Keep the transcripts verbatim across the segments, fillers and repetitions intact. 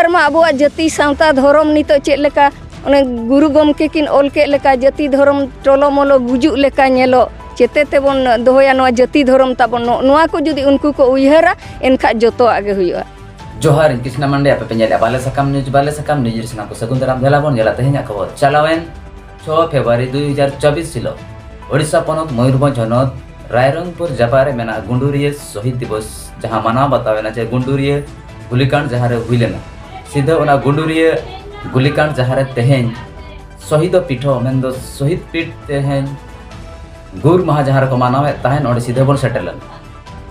ᱢᱟ ᱟᱵᱚᱣᱟᱜ ᱡᱟᱹᱛᱤ, ᱥᱟᱶᱛᱟ, ᱫᱷᱚᱨᱚᱢ ᱱᱤᱛᱚᱜ ᱪᱮᱫ ᱞᱮᱠᱟ, ᱚᱱᱮ ᱜᱩᱨᱩ ᱜᱚᱢᱠᱮ ᱠᱤᱱ ᱚᱞ ᱠᱮᱫ ᱞᱮᱠᱟ, ᱡᱟᱹᱛᱤ ᱫᱷᱚᱨᱚᱢ ᱴᱚᱞᱚᱢᱚᱞᱚ ᱜᱩᱡᱩᱜ ᱞᱮᱠᱟ ᱧᱮᱞᱚᱜ, ᱪᱮᱛᱮ ᱛᱮᱵᱚᱱ ᱫᱚᱦᱚᱭᱟ ᱱᱚᱣᱟ ᱡᱟᱹᱛᱤ ᱫᱷᱚᱨᱚᱢ ᱛᱟᱵᱚᱱ, ᱱᱚ-, ᱱᱚᱣᱟ ᱠᱚ ᱡᱩᱫᱤ ᱩᱱᱠᱩ ᱠᱚ ᱩᱭᱦᱟᱹᱨᱟ, ᱮᱱᱠᱷᱟᱱ ᱡᱚᱛᱚᱣᱟᱜ ᱜᱮ ᱦᱩᱭᱩᱜᱼᱟ᱾ ᱡᱚᱦᱟᱨ, ᱤᱧ ᱠᱨᱤᱥᱱᱟ ᱢᱟᱱᱰᱮ, ᱟᱯᱮ ᱯᱮ ᱧᱮᱞᱮᱫᱼᱟ ᱵᱟᱞᱮ ᱥᱟᱠᱟᱢ ᱱᱤᱭᱩᱡᱽ, ᱵᱟᱞᱮ ᱥᱟᱠᱟᱢ ᱱᱤᱭᱩᱡᱽ ᱨᱮ ᱥᱟᱱᱟᱢ ᱠᱚ ᱥᱟᱹᱜᱩᱱ ᱫᱟᱨᱟᱢ᱾ ᱫᱮᱞᱟ ᱵᱚᱱ ᱧᱮᱞᱟ ᱛᱮᱦᱮᱧᱟᱜ ᱠᱷᱚᱵᱚᱨ᱾ ᱪᱟᱞᱟᱣᱮᱱ ᱪᱷᱚ ᱯᱷᱮᱵᱨᱩᱣᱟᱨᱤ ᱫᱩ ᱦᱟᱡᱟᱨ ᱪᱚᱵᱵᱤᱥ ᱦᱤᱞᱳᱜ ᱳᱰᱤᱥᱟ ᱯᱚᱱᱚᱛ ᱢᱚᱭᱩᱨᱵᱷᱚᱸᱡᱽ ᱦᱚᱱᱚᱛ ᱨᱟᱭᱨᱚᱝᱯᱩᱨ ᱡᱟᱯᱟᱜ ᱨᱮ ᱢᱮᱱᱟᱜ ᱜᱩᱸᱰᱩᱨᱤᱭᱟᱹ ᱥᱚᱦᱤᱫ ᱫᱤᱵᱚᱥ, ᱡᱟᱦᱟᱸ ᱢᱟᱱᱟᱣ ᱵᱟᱛᱟᱣ ᱮᱱᱟ ᱡᱮ ᱜᱩᱸᱰᱩᱨᱤᱭᱟᱹ ᱜᱩᱞᱤᱠᱟᱸᱰ ᱡᱟᱦᱟᱸ ᱨᱮ ᱦᱩᱭ ᱞᱮᱱᱟ, ᱥᱤᱫᱷᱟᱹ ᱚᱱᱟ ᱜᱩᱸᱰᱩᱨᱤᱭᱟᱹ ᱜᱩᱞᱤᱠᱟᱸᱰ ᱡᱟᱦᱟᱸ ᱨᱮ ᱛᱮᱦᱮᱧ ᱥᱚᱦᱤᱫ ᱯᱤᱴᱷᱚ, ᱢᱮᱱᱫᱚ ᱥᱚᱦᱤᱫ ᱯᱤᱴ ᱛᱮᱦᱮᱧ ᱜᱩᱨ ᱢᱟᱦᱟ ᱡᱟᱦᱟᱸ ᱨᱮᱠᱚ ᱢᱟᱱᱟᱣᱮᱫ ᱛᱟᱦᱮᱸᱱ, ᱚᱸᱰᱮ ᱥᱤᱫᱷᱟᱹ ᱵᱚᱱ ᱥᱮᱴᱮᱨ ᱞᱮᱱᱟ᱾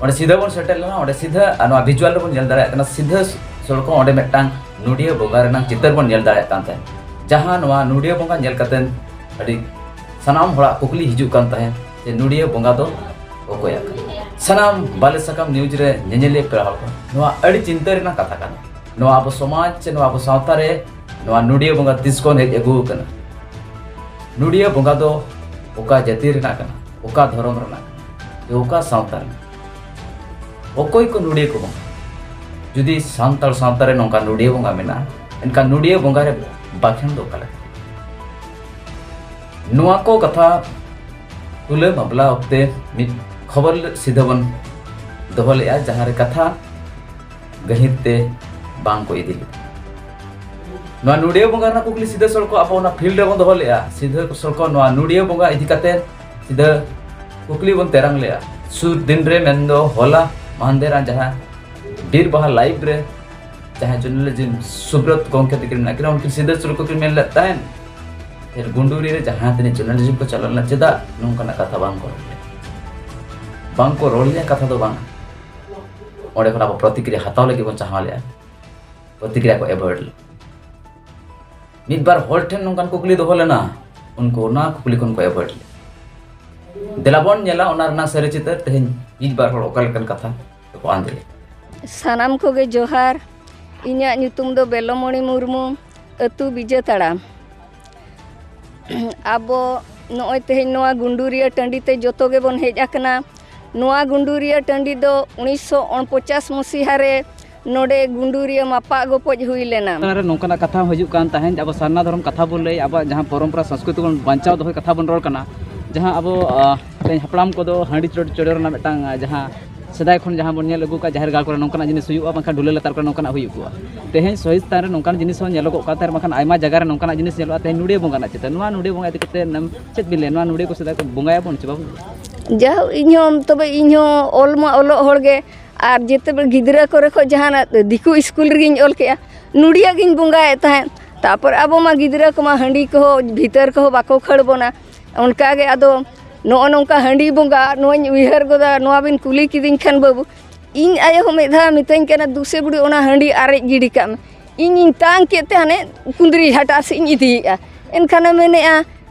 ᱚᱸᱰᱮ ᱥᱤᱫᱷᱟᱹ ᱵᱚᱱ ᱥᱮᱴᱮᱨ ᱞᱮᱱᱟ, ᱚᱸᱰᱮ ᱥᱤᱫᱷᱟᱹ, ᱟᱨ ᱱᱚᱣᱟ ᱵᱷᱤᱡᱩᱣᱟᱞ ᱨᱮᱵᱚᱱ ᱧᱮᱞ ᱫᱟᱲᱮᱭᱟᱜ ᱠᱟᱱᱟ, ᱥᱤᱫᱷᱟᱹ ᱥᱚᱲᱠᱚ ᱚᱸᱰᱮ ᱢᱤᱫᱴᱟᱝ ᱱᱩᱰᱤᱭᱟᱹ ᱵᱚᱸᱜᱟ ᱨᱮᱱᱟᱜ ᱪᱤᱛᱟᱹᱨ ᱵᱚᱱ ᱧᱮᱞ ᱫᱟᱲᱮᱭᱟᱜ ᱠᱟᱱ ᱛᱟᱦᱮᱸᱫ, ᱡᱟᱦᱟᱸ ᱱᱚᱣᱟ ᱱᱩᱰᱤᱭᱟᱹ ᱵᱚᱸᱜᱟ ᱧᱮᱞ ᱠᱟᱛᱮᱫ ᱟᱹᱰᱤ ᱥᱟᱱᱟᱢ ᱦᱚᱲᱟᱜ ᱠᱩᱠᱞᱤ ᱦᱤᱡᱩᱜ ᱠᱟᱱ ᱛᱟᱦᱮᱸᱫ ᱡᱮ ᱱᱩᱰᱤᱭᱟᱹ ᱵᱚᱸᱜᱟ ᱫᱚ ᱚᱠᱚᱭᱟᱜ ᱠᱟᱱᱟ? ᱥᱟᱱᱟᱢ ᱵᱟᱞᱮ ᱥᱟᱠᱟᱢ ᱱᱤᱭᱩᱡᱽ ᱨᱮ ᱧᱮᱧᱮᱞᱤᱭᱟᱹ ᱯᱮᱲᱟ ᱦᱚᱲ ᱠᱚ, ᱱᱚᱣᱟ ᱟᱹᱰᱤ ᱪᱤᱱᱛᱟᱹ ᱨᱮᱱᱟᱜ ᱠᱟᱛᱷᱟ ᱠᱟᱱᱟ᱾ ᱱᱚᱣᱟ ᱟᱵᱚ ᱥᱚᱢᱟᱡᱽ ᱥᱮ ᱱᱚᱣᱟ ᱟᱵᱚ ᱥᱟᱶᱛᱟ ᱨᱮ ᱱᱚᱣᱟ ᱱᱩᱰᱤᱭᱟᱹ ᱵᱚᱸᱜᱟ ᱛᱤᱥ ᱠᱷᱚᱱ ᱦᱮᱡ ᱟᱹᱜᱩ ᱟᱠᱟᱱᱟ? ᱱᱩᱰᱤᱭᱟᱹ ᱵᱚᱸᱜᱟ ᱫᱚ ᱚᱠᱟ ᱡᱟᱹᱛᱤ ᱨᱮᱱᱟᱜ ᱠᱟᱱᱟ, ᱚᱠᱟ ᱫᱷᱚᱨᱚᱢ ᱨᱮᱱᱟᱜ ᱠᱟᱱᱟ, ᱥᱮ ᱚᱠᱟ ᱥᱟᱶᱛᱟ ᱨᱮᱱᱟᱜ? ᱚᱠᱚᱭ ᱠᱚ ᱱᱩᱰᱤᱭᱟᱹ ᱠᱚ ᱵᱚᱸᱜᱟ? ᱡᱩᱫᱤ ᱥᱟᱱᱛᱟᱲ ᱥᱟᱶᱛᱟ ᱨᱮ ᱱᱚᱝᱠᱟ ᱱᱩᱰᱤᱭᱟᱹ ᱵᱚᱸᱜᱟ ᱢᱮᱱᱟᱜᱼᱟ, ᱮᱱᱠᱷᱟᱱ ᱱᱩᱰᱤᱭᱟᱹ ᱵᱚᱸᱜᱟ ᱨᱮ ᱵᱟᱠᱷᱮᱬ ᱫᱚ ᱚᱠᱟ ᱞᱮᱠᱟ? ᱱᱚᱣᱟ ᱠᱚ ᱠᱟᱛᱷᱟ ᱛᱩᱞᱟᱹ ᱢᱟᱢᱞᱟ ᱚᱠᱛᱮ ᱢᱤᱫ ᱠᱷᱚᱵᱚᱨ ᱥᱤᱫᱷᱟᱹ ᱵᱚᱱ ᱫᱚᱦᱚ ᱞᱮᱫᱼᱟ, ᱡᱟᱦᱟᱸ ᱨᱮ ᱠᱟᱛᱷᱟ ᱜᱟᱹᱦᱤᱨ ᱛᱮ ᱵᱟᱝ ᱠᱚ ᱤᱫᱤ ᱞᱮᱫᱟ᱾ ᱱᱚᱣᱟ ᱱᱩᱰᱤᱭᱟᱹ ᱵᱚᱸᱜᱟ ᱨᱮᱱᱟᱜ ᱠᱩᱠᱞᱤ ᱥᱤᱫᱷᱟᱹ ᱥᱚᱲᱠᱚ ᱟᱵᱚ ᱚᱱᱟ ᱯᱷᱤᱞᱰ ᱨᱮᱵᱚᱱ ᱫᱚᱦᱚ ᱞᱮᱫᱼᱟ᱾ ᱥᱤᱫᱷᱟᱹ ᱥᱚᱲᱠᱚ ᱱᱚᱣᱟ ᱱᱩᱰᱤᱭᱟᱹ ᱵᱚᱸᱜᱟ ᱤᱫᱤ ᱠᱟᱛᱮ ᱥᱤᱫᱷᱟᱹ ᱠᱩᱠᱞᱤ ᱵᱚᱱ ᱛᱮᱨᱟᱝ ᱞᱮᱫᱼᱟ᱾ ᱥᱩᱨ ᱫᱤᱱ ᱨᱮ, ᱢᱮᱱᱫᱚ ᱦᱚᱞᱟ ᱢᱟᱦᱫᱮᱨ ᱟᱜ ᱡᱟᱦᱟᱸ ᱵᱤᱨ ᱵᱟᱦᱟ ᱞᱟᱭᱤᱵᱷ ᱨᱮ ᱡᱟᱦᱟᱸᱭ ᱡᱟᱨᱱᱟᱞᱤᱡᱢ ᱥᱩᱵᱨᱚᱛ ᱜᱚᱢᱠᱮ ᱛᱟᱹᱠᱤᱱ ᱢᱮᱱᱟᱜ ᱠᱤᱱᱟ, ᱩᱱᱠᱤᱱ ᱥᱤᱫᱷᱟᱹ ᱥᱚᱲᱠᱚ ᱠᱤᱱ ᱢᱮᱱ ᱞᱮᱫ ᱛᱟᱦᱮᱸᱱ, ᱯᱷᱤᱨ ᱜᱩᱸᱰᱩᱨᱤ ᱨᱮ ᱡᱟᱦᱟᱸ ᱛᱤᱱᱟᱹᱜ ᱡᱟᱨᱱᱟᱞᱤᱡᱢ ᱠᱚ ᱪᱟᱞᱟᱣ ᱞᱮᱱᱟ, ᱪᱮᱫᱟᱜ ᱱᱚᱝᱠᱟᱱᱟᱜ ᱠᱟᱛᱷᱟ ᱵᱟᱝ ᱠᱚ ᱨᱚᱲ ᱞᱮᱫᱟ? ᱵᱟᱝ ᱠᱚ ᱨᱚᱲ ᱞᱮᱫᱟ ᱠᱟᱛᱷᱟ ᱫᱚ ᱵᱟᱝ, ᱚᱸᱰᱮ ᱠᱷᱚᱱ ᱟᱵᱚ ᱯᱨᱚᱛᱤᱠᱨᱤᱭᱟ ᱦᱟᱛᱟᱣ ᱞᱟᱹᱜᱤᱫ ᱵᱚᱱ ᱪᱟᱦᱟᱣ ᱞᱮᱫᱼᱟ, ᱯᱨᱚᱛᱤᱠᱨᱤᱭᱟ ᱠᱚ ᱮᱵᱷᱚᱭᱮᱰ ᱞᱮᱫᱟ᱾ ᱢᱤᱫ ᱵᱟᱨ ᱦᱚᱲ ᱴᱷᱮᱱ ᱱᱚᱝᱠᱟᱱ ᱠᱩᱠᱞᱤ ᱫᱚᱦᱚ ᱞᱮᱱᱟ, ᱩᱱᱠᱩ ᱚᱱᱟ ᱠᱩᱠᱞᱤ ᱠᱷᱚᱱ ᱠᱚ ᱮᱵᱷᱚᱭᱮᱰ ᱞᱮᱫᱟ᱾ ᱫᱮᱞᱟ ᱵᱚᱱ ᱧᱮᱞᱟ ᱚᱱᱟ ᱨᱮᱱᱟᱜ ᱥᱟᱹᱨᱤ ᱪᱤᱛᱟᱹᱨ ᱛᱮᱦᱮᱧ ᱢᱤᱫ ᱵᱟᱨ ᱦᱚᱲ ᱚᱠᱟ ᱞᱮᱠᱟᱱ ᱠᱟᱛᱷᱟ ᱠᱚ ᱟᱸᱫᱮᱲᱮᱫ᱾ ᱥᱟᱱᱟᱢ ᱠᱚᱜᱮ ᱡᱚᱦᱟᱨ᱾ ᱤᱧᱟᱹᱜ ᱧᱩᱛᱩᱢ ᱫᱚ ᱵᱮᱞᱚᱢᱚᱬᱤ ᱢᱩᱨᱢᱩ, ᱟᱹᱛᱩ ᱵᱤᱡᱟᱹᱛᱟᱲᱟ᱾ ᱟᱵᱚ ᱱᱚᱜᱼᱚᱭ ᱛᱮᱦᱮᱧ ᱱᱚᱣᱟ ᱜᱩᱸᱰᱩᱨᱤᱭᱟᱹ ᱴᱟᱺᱰᱤ ᱛᱮ ᱡᱚᱛᱚ ᱜᱮᱵᱚᱱ ᱦᱮᱡ ᱟᱠᱟᱱᱟ᱾ ᱱᱚᱣᱟ ᱜᱩᱸᱰᱩᱨᱤᱭᱟᱹ ᱴᱟᱺᱰᱤ ᱫᱚ ᱩᱱᱤᱥᱥᱚ ᱩᱱᱯᱚᱪᱟᱥ ᱢᱚᱥᱤᱦᱟ ᱨᱮ ᱱᱚᱰᱮ ᱜᱩᱸᱰᱩᱨᱤᱭᱟᱹ ᱢᱟᱯᱟᱜ ᱜᱚᱯᱚᱡ ᱦᱩᱭ ᱞᱮᱱᱟ᱾ ᱨᱮ ᱱᱚᱝᱠᱟᱱᱟᱜ ᱠᱟᱛᱷᱟ ᱦᱚᱸ ᱦᱤᱡᱩᱜ ᱠᱟᱱ ᱛᱟᱦᱮᱸᱫ, ᱟᱵᱚ ᱥᱟᱨᱱᱟ ᱫᱷᱚᱨᱚᱢ ᱠᱟᱛᱷᱟ ᱵᱚᱱ ᱞᱟᱹᱭ, ᱟᱵᱚᱣᱟᱜ ᱡᱟᱦᱟᱸ ᱯᱚᱨᱚᱢᱯᱚᱨᱟ ᱥᱚᱝᱥᱠᱨᱤᱛᱤ ᱵᱚᱱ ᱵᱟᱧᱪᱟᱣ ᱫᱚᱦᱚᱭ ᱠᱟᱛᱷᱟ ᱵᱚᱱ ᱨᱚᱲ ᱠᱟᱱᱟ, ᱡᱟᱦᱟᱸ ᱟᱵᱚ, ᱟᱸ, ᱛᱮᱦᱮᱧ ᱦᱟᱯᱲᱟᱢ ᱠᱚᱫᱚ ᱦᱟᱺᱰᱤ ᱪᱚᱰ-, ᱪᱚᱰᱚᱨ ᱨᱮᱱᱟᱜ ᱢᱤᱫᱴᱟᱝ, ᱟᱸ, ᱡᱟᱦᱟᱸ ᱥᱮᱫᱟᱭ ᱠᱷᱚᱱ ᱡᱟᱦᱟᱸ ᱵᱚᱱ ᱧᱮᱞ ᱟᱹᱜᱩ ᱠᱟᱜ, ᱡᱟᱦᱮᱨ ᱜᱟᱲ ᱠᱚᱨᱮ ᱱᱚᱝᱠᱟᱱᱟᱜ ᱡᱤᱱᱤᱥ ᱦᱩᱭᱩᱜᱼᱟ, ᱵᱟᱝᱠᱷᱟᱱ ᱰᱷᱩᱞᱟᱹ ᱞᱟᱛᱟᱨ ᱠᱚᱨᱮ ᱱᱚᱝᱠᱟᱱᱟᱜ ᱦᱩᱭᱩᱜ ᱠᱚᱜᱼᱟ᱾ ᱛᱮᱦᱮᱧ ᱥᱚᱦᱤ ᱥᱛᱷᱟᱱ ᱨᱮ ᱱᱚᱝᱠᱟᱱ ᱡᱤᱱᱤᱥ ᱦᱚᱸ ᱧᱮᱞᱚᱜᱚᱜ ᱠᱟᱱ ᱛᱟᱦᱮᱸᱫ, ᱵᱟᱝᱠᱷᱟᱱ ᱟᱭᱢᱟ ᱡᱟᱭᱜᱟ ᱨᱮ ᱱᱚᱝᱠᱟᱱᱟᱜ ᱡᱤᱱᱤᱥ ᱧᱮᱞᱚᱜᱼᱟ᱾ ᱛᱮᱦᱮᱧ ᱱᱚᱰᱮ ᱵᱚᱸᱜᱟ ᱨᱮᱱᱟᱜ ᱪᱤᱛᱟᱹᱨ, ᱱᱚᱣᱟ ᱱᱚᱰᱮ ᱵᱚᱸᱜᱟ ᱤᱫᱤ ᱠᱟᱛᱮ ᱪᱮᱫ ᱵᱤᱱ ᱞᱟᱹᱭᱟ? ᱱᱚᱣᱟ ᱱᱚᱰᱮ ᱠᱚ ᱥᱮᱫᱟᱭ ᱠᱚ ᱵᱚᱸᱜᱟᱭᱟᱵᱚᱱ ᱪᱮ ᱵᱟᱵᱚᱱ ᱵᱚᱸᱜᱟᱭᱟ? ᱡᱟᱦᱳ, ᱤᱧᱦᱚᱸ, ᱛᱚᱵᱮ ᱤᱧᱦᱚᱸ ᱚᱞ ᱢᱟ ᱚᱞᱚᱜ ᱦᱚᱲ ᱜᱮ, ᱟᱨ ᱡᱮᱛᱮ ᱜᱤᱫᱽᱨᱟᱹ ᱠᱚᱨᱮ ᱠᱷᱚᱱ ᱡᱟᱦᱟᱱᱟᱜ ᱫᱤᱠᱩ ᱥᱠᱩᱞ ᱨᱮᱜᱤᱧ ᱚᱞ ᱠᱮᱜᱼᱟ, ᱱᱩᱰᱤᱭᱟᱹ ᱜᱤᱧ ᱵᱚᱸᱜᱟᱭᱮᱫ ᱛᱟᱦᱮᱸᱫ᱾ ᱛᱟᱨᱯᱚᱨ ᱟᱵᱚ ᱢᱟ ᱜᱤᱫᱽᱨᱟᱹ ᱠᱚᱢᱟ ᱦᱟᱺᱰᱤ ᱠᱚᱦᱚᱸ ᱵᱷᱤᱛᱟᱹᱨ ᱠᱚᱦᱚᱸ ᱵᱟᱠᱚ ᱠᱷᱟᱹᱲ ᱵᱚᱱᱟ᱾ ᱚᱱᱠᱟ ᱜᱮ ᱟᱫᱚ ᱱᱚᱜᱼᱚ ᱱᱚᱝᱠᱟ ᱦᱟᱺᱰᱤ ᱵᱚᱸᱜᱟ ᱱᱚᱣᱟᱧ ᱩᱭᱦᱟᱹᱨ ᱜᱚᱫᱟ, ᱱᱚᱣᱟ ᱵᱤᱱ ᱠᱩᱞᱤ ᱠᱤᱫᱤᱧ ᱠᱷᱟᱱ ᱵᱟᱹᱵᱩ, ᱤᱧ ᱟᱭᱳ ᱦᱚᱸ ᱢᱤᱫ ᱫᱷᱟᱣ ᱢᱤᱛᱟᱹᱧ ᱠᱟᱱᱟ, "ᱫᱩᱥᱮ ᱵᱩᱰᱷᱤ, ᱚᱱᱟ ᱦᱟᱺᱰᱤ ᱟᱨᱮᱡ ᱜᱤᱰᱤ ᱠᱟᱜ ᱢᱮ᱾" ᱤᱧᱤᱧ ᱛᱟᱝ ᱠᱮᱫ ᱛᱮ ᱦᱟᱱᱮ ᱠᱩᱸᱫᱽᱨᱤ ᱡᱷᱟᱴᱟ ᱥᱮᱫ ᱤᱧ ᱤᱫᱤᱭᱮᱫᱼᱟ᱾ ᱮᱱᱠᱷᱟᱱᱮ ᱢᱮᱱᱮᱫᱼᱟ,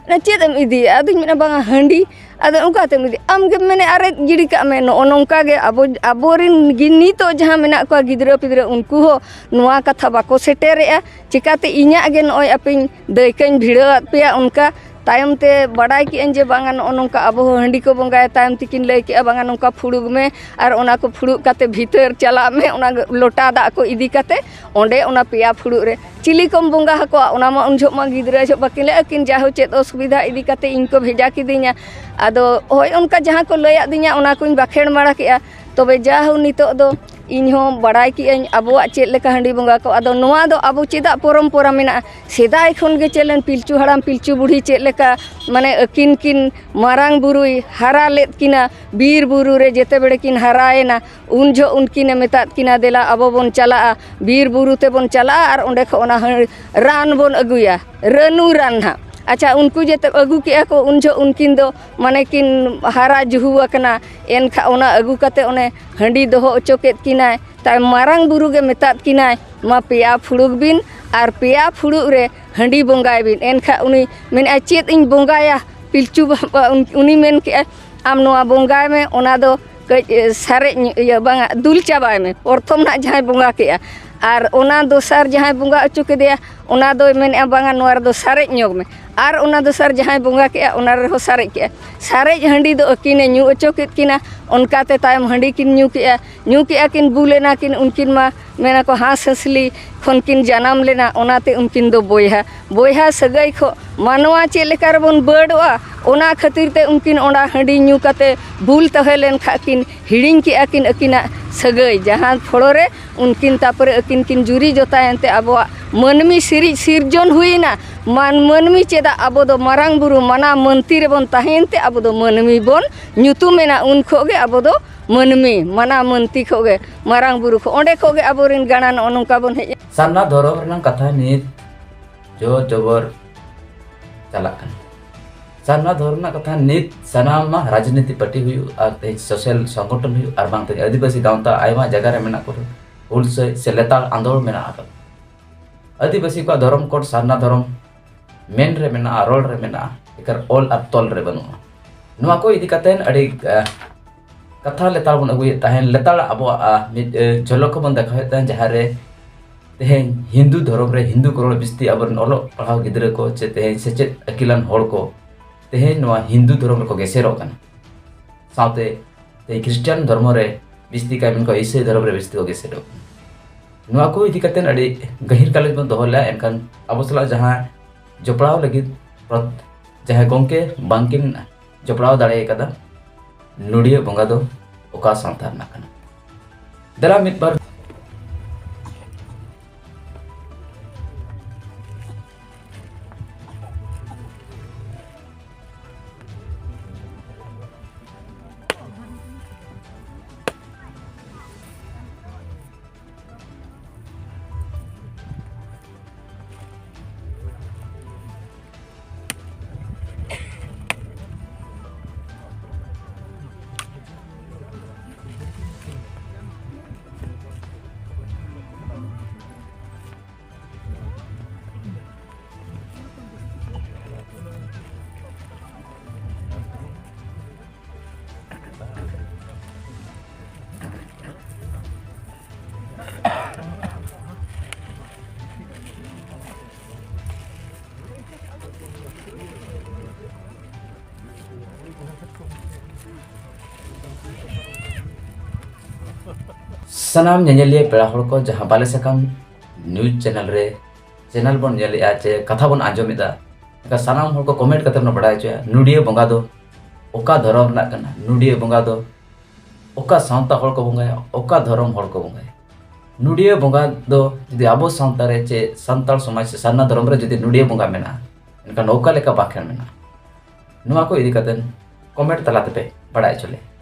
"ᱪᱮᱫ ᱮᱢ ᱤᱫᱤᱭᱮᱫᱼᱟ?" ᱟᱫᱚᱧ ᱢᱮᱱᱟ, "ᱵᱟᱝᱟ, ᱦᱟᱺᱰᱤ᱾" ᱟᱫᱚ ᱚᱱᱠᱟᱛᱮᱢ ᱤᱫᱤ, ᱟᱢ ᱜᱮᱢ ᱢᱮᱱᱮᱫ ᱟᱨᱮᱡ ᱜᱤᱰᱤ ᱠᱟᱜ ᱢᱮ᱾ ᱱᱚᱜᱼᱚ ᱱᱚᱝᱠᱟ ᱜᱮ ᱟᱵᱚ, ᱟᱵᱚᱨᱮᱱ ᱜᱮ ᱱᱤᱛᱚᱜ ᱡᱟᱦᱟᱸ ᱢᱮᱱᱟᱜ ᱠᱚᱣᱟ ᱜᱤᱫᱽᱨᱟᱹ ᱯᱤᱫᱽᱨᱟᱹ, ᱩᱱᱠᱩ ᱦᱚᱸ ᱱᱚᱣᱟ ᱠᱟᱛᱷᱟ ᱵᱟᱠᱚ ᱥᱮᱴᱮᱨᱮᱜᱼᱟ᱾ ᱪᱤᱠᱟᱹᱛᱮ ᱤᱧᱟᱹᱜ ᱜᱮ ᱱᱚᱜᱼᱚᱭ ᱟᱯᱮᱧ ᱫᱟᱹᱭᱠᱟᱹᱧ ᱵᱷᱤᱲᱟᱹᱣᱟᱫ ᱯᱮᱭᱟ ᱚᱱᱠᱟ᱾ ᱛᱟᱭᱚᱢ ᱛᱮ ᱵᱟᱰᱟᱭ ᱠᱮᱜᱼᱟᱹᱧ ᱡᱮ ᱵᱟᱝᱟ, ᱱᱚᱜᱼᱚ ᱱᱚᱝᱠᱟ ᱟᱵᱚ ᱦᱚᱸ ᱦᱟᱺᱰᱤ ᱠᱚ ᱵᱚᱸᱜᱟᱭᱟ᱾ ᱛᱟᱭᱚᱢ ᱛᱮᱠᱤᱱ ᱞᱟᱹᱭ ᱠᱮᱜᱼᱟ, "ᱵᱟᱝᱟ, ᱱᱚᱝᱠᱟ ᱯᱷᱩᱲᱩᱜᱽ ᱢᱮ, ᱟᱨ ᱚᱱᱟ ᱠᱚ ᱯᱷᱩᱲᱩᱜ ᱠᱟᱛᱮ ᱵᱷᱤᱛᱟᱹᱨ ᱪᱟᱞᱟᱜ ᱢᱮ, ᱚᱱᱟ ᱞᱚᱴᱟ ᱫᱟᱜ ᱠᱚ ᱤᱫᱤ ᱠᱟᱛᱮ ᱚᱸᱰᱮ ᱚᱱᱟ ᱯᱮᱭᱟ ᱯᱷᱩᱲᱩᱜ ᱨᱮ᱾" ᱪᱤᱞᱤ ᱠᱚᱢ ᱵᱚᱸᱜᱟ ᱟᱠᱚᱣᱟ? ᱚᱱᱟ ᱢᱟ ᱩᱱ ᱡᱚᱦᱚᱜ ᱢᱟ ᱜᱤᱫᱽᱨᱟᱹ ᱡᱚᱦᱚᱜ ᱵᱟᱹᱠᱤᱱ ᱞᱟᱹᱭᱟ, ᱟᱹᱠᱤᱱ ᱡᱟᱦᱳ ᱪᱮᱫ ᱚᱥᱩᱵᱤᱫᱷᱟ ᱤᱫᱤ ᱠᱟᱛᱮ ᱤᱧ ᱠᱚ ᱵᱷᱮᱡᱟ ᱠᱤᱫᱤᱧᱟ᱾ ᱟᱫᱚ ᱦᱳᱭ, ᱚᱱᱠᱟ ᱡᱟᱦᱟᱸ ᱠᱚ ᱞᱟᱹᱭᱟᱫᱤᱧᱟ, ᱚᱱᱟ ᱠᱚᱧ ᱵᱟᱠᱷᱮᱲ ᱢᱟᱲᱟ ᱠᱮᱜᱼᱟ᱾ ᱛᱚᱵᱮ ᱡᱟᱦᱳ ᱱᱤᱛᱚᱜ ᱫᱚ ᱤᱧ ᱦᱚᱸ ᱵᱟᱲᱟᱭ ᱠᱮᱜᱼᱟᱹᱧ ᱟᱵᱚᱣᱟᱜ ᱪᱮᱫ ᱞᱮᱠᱟ ᱦᱟᱺᱰᱤ ᱵᱚᱸᱜᱟ ᱠᱚ᱾ ᱟᱫᱚ ᱱᱚᱣᱟ ᱫᱚ ᱟᱵᱚ ᱪᱮᱫᱟᱜ ᱯᱚᱨᱚᱢᱯᱚᱨᱟ ᱢᱮᱱᱟᱜᱼᱟ? ᱥᱮᱫᱟᱭ ᱠᱷᱚᱱ ᱜᱮ ᱪᱮᱫ ᱞᱮᱱ ᱯᱤᱞᱪᱩ ᱦᱟᱲᱟᱢ ᱯᱤᱞᱪᱩ ᱵᱩᱲᱦᱤ ᱪᱮᱫ ᱞᱮᱠᱟ, ᱢᱟᱱᱮ, ᱟᱹᱠᱤᱱ ᱠᱤᱱ ᱢᱟᱨᱟᱝ ᱵᱩᱨᱩᱭ ᱦᱟᱨᱟ ᱞᱮᱫ ᱠᱤᱱᱟ, ᱵᱤᱨ ᱵᱩᱨᱩ ᱨᱮ ᱡᱮᱛᱮ ᱵᱮᱲᱮ ᱠᱤᱱ ᱦᱟᱨᱟᱭᱮᱱᱟ, ᱩᱱ ᱡᱚᱦᱚᱜ ᱩᱱᱠᱤᱱᱮ ᱢᱮᱛᱟᱫ ᱠᱤᱱᱟ, "ᱫᱮᱞᱟ, ᱟᱵᱚ ᱵᱚᱱ ᱪᱟᱞᱟᱜᱼᱟ, ᱵᱤᱨ ᱵᱩᱨᱩ ᱛᱮᱵᱚᱱ ᱪᱟᱞᱟᱜᱼᱟ ᱟᱨ ᱚᱸᱰᱮ ᱠᱷᱚᱱ ᱚᱱᱟ ᱦᱟᱺ-, ᱨᱟᱱ ᱵᱚᱱ ᱟᱹᱜᱩᱭᱟ, ᱨᱟᱹᱱᱩ ᱨᱟᱱ ᱱᱟᱦᱟᱜ᱾" ᱟᱪᱪᱷᱟ, ᱩᱱᱠᱩ ᱡᱮᱛᱮ ᱟᱹᱜᱩ ᱠᱮᱜᱼᱟ ᱠᱚ, ᱩᱱ ᱡᱚᱦᱚᱜ ᱩᱱᱠᱤᱱ ᱫᱚ, ᱢᱟᱱᱮ, ᱠᱤᱱ ᱦᱟᱨᱟ ᱡᱩᱦᱩ ᱟᱠᱟᱱᱟ᱾ ᱮᱱᱠᱷᱟᱱ ᱚᱱᱟ ᱟᱹᱜᱩ ᱠᱟᱛᱮ ᱚᱱᱮ ᱦᱟᱺᱰᱤ ᱫᱚᱦᱚ ᱦᱚᱪᱚ ᱠᱮᱫ ᱠᱤᱱᱟᱭ᱾ ᱛᱟᱭᱚᱢ ᱢᱟᱨᱟᱝ ᱵᱩᱨᱩ ᱜᱮ ᱢᱮᱛᱟᱫ ᱠᱤᱱᱟᱭ, "ᱢᱟ, ᱯᱮᱭᱟ ᱯᱷᱩᱲᱩᱜ ᱵᱤᱱ ᱟᱨ ᱯᱮᱭᱟ ᱯᱷᱩᱲᱩᱜ ᱨᱮ ᱦᱟᱺᱰᱤ ᱵᱚᱸᱜᱟᱭ ᱵᱤᱱ᱾" ᱮᱱᱠᱷᱟᱱ ᱩᱱᱤ ᱢᱮᱱᱮᱫᱼᱟᱭ, "ᱪᱮᱫ ᱤᱧ ᱵᱚᱸᱜᱟᱭᱟ?" ᱯᱤᱞᱪᱩ ᱵᱟᱵᱟ ᱩᱱ-, ᱩᱱᱤ ᱢᱮᱱ ᱠᱮᱜᱼᱟᱭ, "ᱟᱢ ᱱᱚᱣᱟ ᱵᱚᱸᱜᱟᱭ ᱢᱮ, ᱚᱱᱟ ᱫᱚ ᱠᱟᱹᱡ, ᱮ, ᱥᱟᱨᱮᱡ ᱧᱚᱜ, ᱤᱭᱟᱹ, ᱵᱟᱝᱟ, ᱫᱩᱞ ᱪᱟᱵᱟᱭ ᱢᱮ᱾" ᱯᱨᱚᱛᱷᱚᱢ ᱱᱟᱜ ᱡᱟᱦᱟᱸᱭ ᱵᱚᱸᱜᱟ ᱠᱮᱜᱼᱟ, ᱟᱨ ᱚᱱᱟ ᱫᱚᱥᱟᱨ ᱡᱟᱦᱟᱸᱭ ᱵᱚᱸᱜᱟ ᱦᱚᱪᱚ ᱠᱮᱫᱮᱭᱟ, ᱚᱱᱟ ᱫᱚᱭ ᱢᱮᱱᱮᱫᱼᱟ, "ᱵᱟᱝᱟ, ᱱᱚᱣᱟ ᱨᱮᱫᱚ ᱥᱟᱨᱮᱡ ᱧᱚᱜᱽ ᱢᱮ᱾" ᱟᱨ ᱚᱱᱟ ᱫᱚᱥᱟᱨ ᱡᱟᱦᱟᱸᱭ ᱵᱚᱸᱜᱟ ᱠᱮᱜᱼᱟ, ᱚᱱᱟ ᱨᱮᱦᱚᱸ ᱥᱟᱨᱮᱡ ᱠᱮᱜᱼᱟ᱾ ᱥᱟᱨᱮᱡ ᱦᱟᱺᱰᱤ ᱫᱚ ᱟᱹᱠᱤᱱᱮ ᱧᱩ ᱦᱚᱪᱚ ᱠᱮᱫ ᱠᱤᱱᱟ᱾ ᱚᱱᱠᱟᱛᱮ ᱛᱟᱭᱚᱢ ᱦᱟᱺᱰᱤ ᱠᱤᱱ ᱧᱩ ᱠᱮᱜᱼᱟ᱾ ᱧᱩ ᱠᱮᱜᱼᱟ ᱠᱤᱱ, ᱵᱩᱞ ᱮᱱᱟ ᱠᱤᱱ, ᱩᱱᱠᱤᱱ ᱢᱟ ᱢᱮᱱᱟ ᱠᱚ ᱦᱟᱸᱥ ᱦᱟᱸᱥᱞᱤ ᱠᱷᱚᱱ ᱠᱤᱱ ᱡᱟᱱᱟᱢ ᱞᱮᱱᱟ, ᱚᱱᱟᱛᱮ ᱩᱱᱠᱤᱱ ᱫᱚ ᱵᱚᱭᱦᱟ᱾ ᱵᱚᱭᱦᱟ ᱥᱟᱹᱜᱟᱹᱭ ᱠᱷᱚᱱ ᱢᱟᱱᱣᱟ ᱪᱮᱫ ᱞᱮᱠᱟ ᱨᱮᱵᱚᱱ ᱵᱟᱹᱰᱚᱜᱼᱟ, ᱚᱱᱟ ᱠᱷᱟᱹᱛᱤᱨ ᱛᱮ ᱩᱱᱠᱤᱱ ᱚᱱᱟ ᱦᱟᱺᱰᱤ ᱧᱩ ᱠᱟᱛᱮ ᱵᱩᱞ ᱛᱟᱦᱮᱸ ᱞᱮᱱ ᱠᱷᱟᱱ ᱠᱤᱱ ᱦᱤᱲᱤᱧ ᱠᱮᱜᱼᱟ ᱠᱤᱱ ᱟᱹᱠᱤᱱᱟᱜ ᱥᱟᱹᱜᱟᱹᱭ, ᱡᱟᱦᱟᱸ ᱯᱷᱚᱲᱚ ᱨᱮ ᱩᱱᱠᱤᱱ ᱛᱟᱨᱯᱚᱨᱮ ᱟᱹᱠᱤᱱ ᱠᱤᱱ ᱡᱩᱨᱤ ᱡᱚᱛᱟᱭᱮᱱ ᱛᱮ ᱟᱵᱚᱣᱟᱜ ᱢᱟᱹᱱᱢᱤ ᱥᱤᱨᱤᱡ ᱥᱤᱨᱡᱚᱱ ᱦᱩᱭᱮᱱᱟ᱾ ᱢᱟᱱ-, ᱢᱟᱹᱱᱢᱤ ᱪᱮᱫᱟᱜ ᱟᱵᱚ ᱫᱚ ᱢᱟᱨᱟᱝ ᱵᱩᱨᱩ ᱢᱟᱱᱟ ᱢᱟᱹᱱᱛᱤ ᱨᱮᱵᱚᱱ ᱛᱟᱦᱮᱸᱭᱮᱱ ᱛᱮ ᱟᱵᱚ ᱫᱚ ᱢᱟᱹᱱᱢᱤ ᱵᱚᱱ ᱧᱩᱛᱩᱢᱮᱱᱟ᱾ ᱩᱱ ᱠᱷᱚᱱ ᱜᱮ ᱟᱵᱚ ᱫᱚ ᱢᱟᱹᱱᱢᱤ, ᱢᱟᱱᱟ ᱢᱟᱹᱱᱛᱤ ᱠᱷᱚᱱ ᱜᱮ, ᱢᱟᱨᱟᱝ ᱵᱩᱨᱩ ᱠᱷᱚᱱ, ᱚᱸᱰᱮ ᱠᱷᱚᱱ ᱜᱮ ᱟᱵᱚᱨᱮᱱ ᱜᱟᱬᱟ ᱱᱚᱜᱼᱚ ᱱᱚᱝᱠᱟ ᱵᱚᱱ ᱦᱮᱡ ᱮᱱᱟ᱾ ᱥᱟᱨᱱᱟ ᱫᱷᱚᱨᱚᱢ ᱨᱮᱱᱟᱜ ᱠᱟᱛᱷᱟ ᱱᱤᱛ ᱡᱳᱨ ᱡᱚᱵᱚᱨ ᱪᱟᱞᱟᱜ ᱠᱟᱱᱟ᱾ ᱥᱟᱨᱱᱟ ᱫᱷᱚᱨᱚᱢ ᱨᱮᱱᱟᱜ ᱠᱟᱛᱷᱟ ᱱᱤᱛ ᱥᱟᱱᱟᱢ ᱨᱟᱡᱽᱱᱤᱛᱤ ᱯᱟᱨᱴᱤ ᱦᱩᱭᱩᱜ, ᱟᱨ ᱛᱮᱦᱮᱧ ᱥᱳᱥᱟᱞ ᱥᱚᱝᱜᱚᱴᱷᱚᱱ ᱦᱩᱭᱩᱜ, ᱟᱨ ᱵᱟᱝ ᱛᱮᱦᱮᱧ ᱟᱹᱫᱤᱵᱟᱹᱥᱤ ᱜᱟᱶᱛᱟ ᱟᱭᱢᱟ ᱡᱟᱭᱜᱟ ᱨᱮ ᱢᱮᱱᱟᱜ ᱠᱚ ᱨᱮᱦᱚᱸ ᱦᱩᱞᱥᱟᱹᱭ ᱥᱮ ᱞᱮᱛᱟᱲ ᱟᱸᱫᱳᱲ ᱢᱮᱱᱟᱜ ᱟᱠᱟᱫᱟ᱾ ᱟᱹᱫᱤᱵᱟᱹᱥᱤ ᱠᱚᱣᱟᱜ ᱫᱷᱚᱨᱚᱢ ᱠᱳᱰ ᱥᱟᱨᱱᱟ ᱫᱷᱚᱨᱚᱢ ᱢᱮᱱ ᱨᱮ ᱢᱮᱱᱟᱜᱼᱟ, ᱨᱚᱲ ᱨᱮ ᱢᱮᱱᱟᱜᱼᱟ, ᱮᱠᱟᱨ ᱚᱞ ᱟᱨ ᱛᱚᱞ ᱨᱮ ᱵᱟᱹᱱᱩᱜᱼᱟ᱾ ᱱᱚᱣᱟ ᱠᱚ ᱤᱫᱤ ᱠᱟᱛᱮ ᱟᱹᱰᱤ, ᱟᱦ, ᱠᱟᱛᱷᱟ ᱞᱮᱛᱟᱲ ᱵᱚᱱ ᱟᱹᱜᱩᱭᱮᱫ ᱛᱟᱦᱮᱸᱱ, ᱞᱮᱛᱟᱲ ᱟᱵᱚᱣᱟᱜ, ᱟᱦ, ᱢᱤᱫ, ᱟᱦ, ᱡᱷᱚᱞᱚᱠ ᱦᱚᱸᱵᱚᱱ ᱫᱮᱠᱷᱟᱣᱮᱫ ᱛᱟᱦᱮᱸᱱ, ᱡᱟᱦᱟᱸ ᱨᱮ ᱛᱮᱦᱮᱧ ᱦᱤᱱᱫᱩ ᱫᱷᱚᱨᱚᱢ ᱨᱮ ᱦᱤᱱᱫᱩ ᱠᱚ ᱨᱚᱲ ᱵᱤᱥᱛᱤ ᱟᱵᱚᱨᱮᱱ ᱚᱞᱚᱜ ᱯᱟᱲᱦᱟᱣ ᱜᱤᱫᱽᱨᱟᱹ ᱠᱚ ᱪᱮ ᱛᱮᱦᱮᱧ ᱥᱮᱪᱮᱫ ᱟᱹᱠᱤᱞᱟᱱ ᱦᱚᱲ ᱠᱚ ᱛᱮᱦᱮᱧ ᱱᱚᱣᱟ ᱦᱤᱱᱫᱩ ᱫᱷᱚᱨᱚᱢ ᱨᱮᱠᱚ ᱜᱮᱥᱮᱨᱚᱜ ᱠᱟᱱᱟ᱾ ᱥᱟᱶᱛᱮ ᱛᱮᱦᱮᱧ ᱠᱷᱨᱤᱥᱴᱟᱱ ᱫᱷᱚᱨᱢᱚ ᱨᱮ ᱵᱤᱥᱛᱤ ᱠᱟᱭ ᱢᱮᱱᱠᱚ ᱤᱥᱟᱹᱭ ᱫᱷᱚᱨᱚᱢ ᱨᱮ ᱵᱤᱥᱛᱤ ᱠᱚ ᱜᱮᱥᱮᱨᱚᱜ ᱠᱟᱱᱟ᱾ ᱱᱚᱣᱟ ᱠᱚ ᱤᱫᱤ ᱠᱟᱛᱮ ᱟᱹᱰᱤ ᱜᱟᱹᱦᱤᱨ ᱜᱟᱞᱚᱪ ᱵᱚᱱ ᱫᱚᱦᱚ ᱞᱮᱫᱼᱟ, ᱮᱱᱠᱷᱟᱱ ᱟᱵᱚ ᱥᱟᱞᱟᱜ ᱡᱟᱦᱟᱸ ᱡᱚᱯᱲᱟᱣ ᱞᱟᱹᱜᱤᱫ ᱯᱨᱚᱛ-, ᱡᱟᱦᱟᱸᱭ ᱜᱚᱢᱠᱮ ᱵᱟᱝᱠᱤᱱ ᱡᱚᱯᱲᱟᱣ ᱫᱟᱲᱮ ᱟᱠᱟᱫᱟ, ᱱᱚᱰᱤᱭᱟᱹ ᱵᱚᱸᱜᱟ ᱫᱚ ᱚᱠᱟ ᱥᱟᱶᱛᱟ ᱨᱮᱱᱟᱜ ᱠᱟᱱᱟ? ᱫᱮᱞᱟ ᱢᱤᱫ ᱵᱟᱨ᱾ ᱥᱟᱱᱟᱢ ᱧᱮᱧᱮᱞᱤᱭᱟᱹ ᱯᱮᱲᱟ ᱦᱚᱲ ᱠᱚ, ᱡᱟᱦᱟᱸ ᱵᱟᱞᱮ ᱥᱟᱠᱟᱢ ᱱᱤᱭᱩᱡᱽ ᱪᱮᱱᱮᱞ ᱨᱮ ᱪᱮᱱᱮᱞ ᱵᱚᱱ ᱧᱮᱞᱮᱫᱼᱟ ᱪᱮ ᱠᱟᱛᱷᱟ ᱵᱚᱱ ᱟᱸᱡᱚᱢᱮᱫᱟ, ᱮᱱᱠᱷᱟᱱ ᱥᱟᱱᱟᱢ ᱦᱚᱲ ᱠᱚ ᱠᱚᱢᱮᱱᱴ ᱠᱟᱛᱮ ᱵᱚᱱ ᱵᱟᱲᱟᱭ ᱦᱚᱪᱚᱭᱟ, ᱱᱩᱰᱤᱭᱟᱹ ᱵᱚᱸᱜᱟ ᱫᱚ ᱚᱠᱟ ᱫᱷᱚᱨᱚᱢ ᱨᱮᱱᱟᱜ ᱠᱟᱱᱟ, ᱱᱩᱰᱤᱭᱟᱹ ᱵᱚᱸᱜᱟ ᱫᱚ ᱚᱠᱟ ᱥᱟᱶᱛᱟ ᱦᱚᱲ ᱠᱚ ᱵᱚᱸᱜᱟᱭᱟ, ᱚᱠᱟ ᱫᱷᱚᱨᱚᱢ ᱦᱚᱲ ᱠᱚ ᱵᱚᱸᱜᱟᱭᱟ᱾ ᱱᱩᱰᱤᱭᱟᱹ ᱵᱚᱸᱜᱟ ᱫᱚ ᱡᱩᱫᱤ ᱟᱵᱚ ᱥᱟᱶᱛᱟ ᱨᱮ ᱪᱮ ᱥᱟᱱᱛᱟᱲ ᱥᱚᱢᱟᱡᱽ ᱥᱮ ᱥᱟᱨᱱᱟ ᱫᱷᱚᱨᱚᱢ ᱨᱮ ᱡᱩᱫᱤ ᱱᱩᱰᱤᱭᱟᱹ ᱵᱚᱸᱜᱟ ᱢᱮᱱᱟᱜᱼᱟ, ᱮᱱᱠᱷᱟᱱ ᱚᱠᱟ ᱞᱮᱠᱟ ᱵᱟᱠᱷᱮᱲ ᱢᱮᱱᱟᱜᱼᱟ, ᱱᱚᱣᱟ ᱠᱚ ᱤᱫᱤ ᱠᱟᱛᱮ ᱠᱚᱢᱮᱱᱴ ᱛᱟᱞᱟ ᱛᱮᱯᱮ ᱵᱟᱲᱟᱭ ᱦᱚᱪᱚ ᱞᱮᱭᱟ᱾